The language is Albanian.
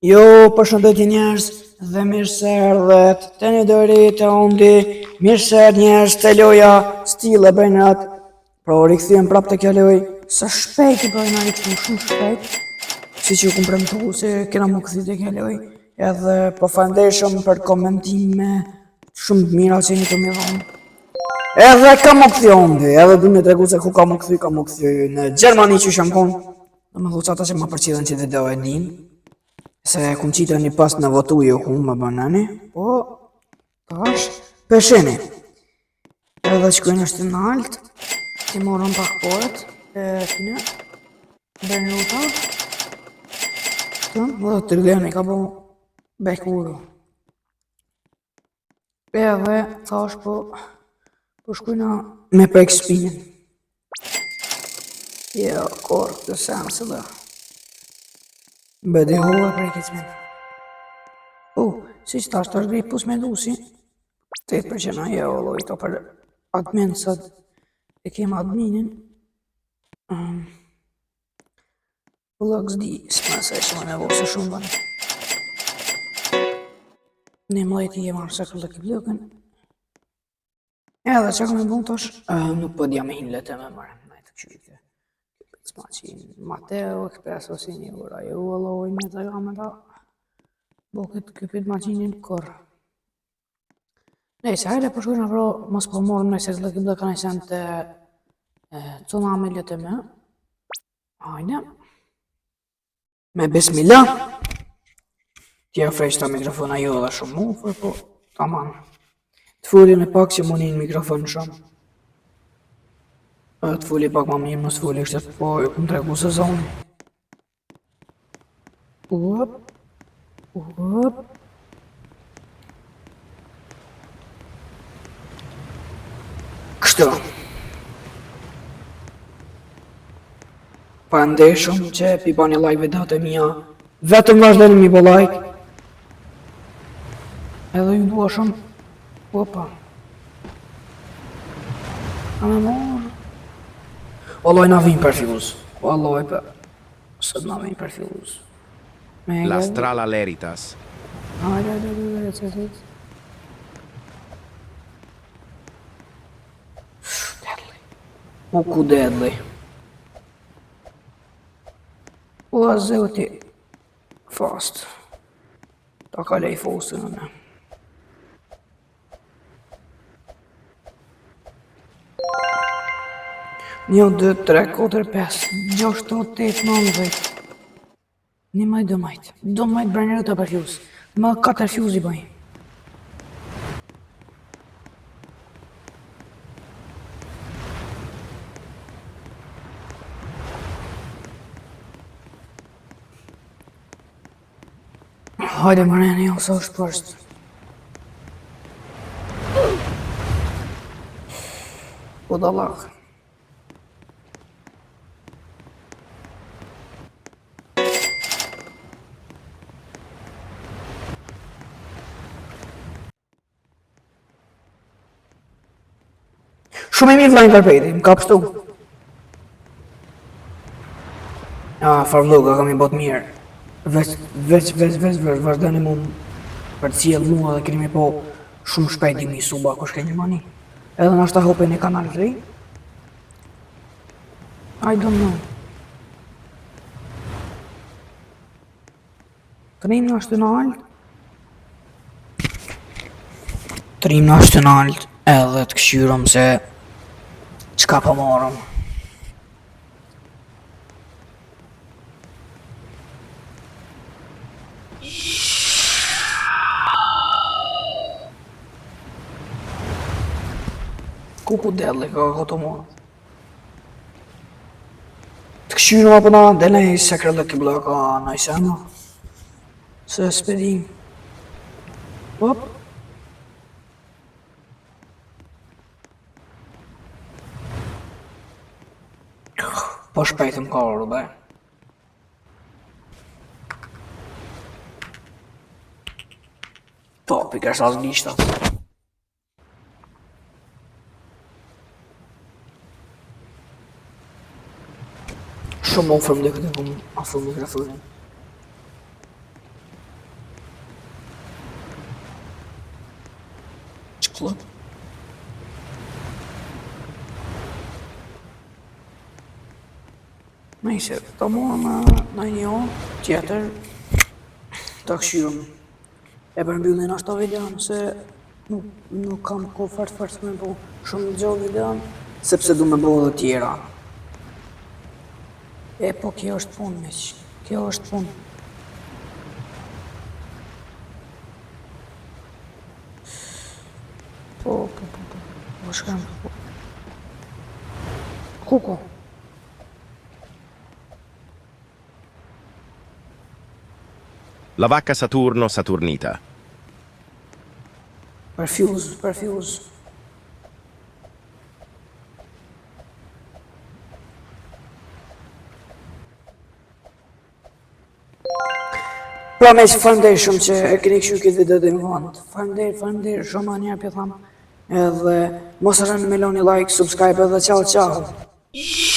Jo, përshëndetje njerëz dhe mirë se erdhët te një dori të undi, mirë se erdhët njerëz te loja Steal a Brainrot. Pra u rikthyem prapë te kjo lojë, së shpejti po na rikthyem shumë shpejt. Si që ju kum premtu se kena m'u kthy te kjo lojë, edhe po faleminderit shumë për komentime shumë të mira që jeni tu m'i dhonë. Edhe kam m'u kthy undi, edhe du me tregu se ku kam m'u kthy, kam m'u kthy në Gjermani që jam konë. Do me thonë që ata që ma përcjellin që video e din, se kum qitë një post në votu ju ku më bënani, po, tash, peshini. Edhe shkojnë është në altë, ti morëm pak poet, e këne, Bernuta, të, dhe të rgëni ka bo bekuru. Edhe, thash, po, po shkujna me prek spinin. Jo, korë këtë sen së dhe. Bëdi hua prek e spinin. U, si që tash, tash grej pus me dusi. 8% ajo, o lojto për admin sot. E kem adminin. Um, Vlog s'di, s'ma se që më nevojë se shumë bënë. Një mlejti je marrë se këllë këtë blokën. Edhe që kam e bon tash, uh, nuk po dja me hinë letë me marrë. Në të këshyri këtë. S'ma që Mateo, Expresso, si një ura, ju, vëlloj, me të me ta. Bo këtë këpit maqinin, kërë. Nejse, hajde po shkojna bro, mos po morëm nëse të lëkë blëka nëse të tsunami LTM. Hajde. Me bismillah. Tja afrej ta mikrofona jo edhe shumë mu, për po, taman. Të fuli në pak që munin mikrofon shumë. Të fuli pak ma mirë, mos fuli është po, ju kum tregu se zoni. Up. Up. Kështu. Faleminderit shumë që pi bani like videot e mia. Vetëm vazhdoni mi bo like. Edhe ju dua shumë. Opa. A me morë. Wallahi na vim për fuse. Wallahi për. Sot na vim për fuse. La strala leritas. Hajde, hajde, hajde, hajde, hajde. Deadly. U ku deadly. Ua zoti. Fast. Ta kalej fostën në. Një, dy, tre, katër, pesë, gjashtë, shtatë, tetë, nëntë, dhjetë. Një majtë, do majtë. Do majtë brainrota për fuse. Ma katër fuse i bëj. Hajde mëreni, jo, sa është poshtë. Budallak. Shumë e mirë vllai interpreti, më ka pështu. Ah, far vloga kam i bot mirë. Veç, veç, veç, veç, veç, vazhdoni mu përcjell mua dhe keni me po shumë shpejt 2000 suba kush ke një mani. Edhe nashta hope një kanal të ri. I don't know. Trim në ashtu në altë. Trim në ashtu në altë edhe të këshyrëm se qka po marrëm. Ku ku delli ka ka të marrë? Të këshyrëm apo na dhe ne secret lucky block a nice ama. Se s'pe Hop. Po shpejt më ka orë, be. Po, pikë është asë gishtat. Shumë ofër më dhe këtë kom afër mikrofonin. Shkllop. Nejse, të morëm në një orë tjetër të këshyrëm. E përmbyllin ashtu videon se nuk, nuk kam kohë fort fort me bo shumë gjatë videon, sepse du me bo edhe tjera. E po kjo është punë, miq. Kjo është punë. Po, po, po, po, po, shkam, po. Ku, ku? La vacca Saturno Saturnita. Perfuse, perfuse. Pra miq faleminderit shumë që e keni këshyrë këtë video deri në fund. Faleminderit, faleminderit shumë anjëherë po thamë. Edhe mos harroni me loni like, subscribe edhe ciao ciao.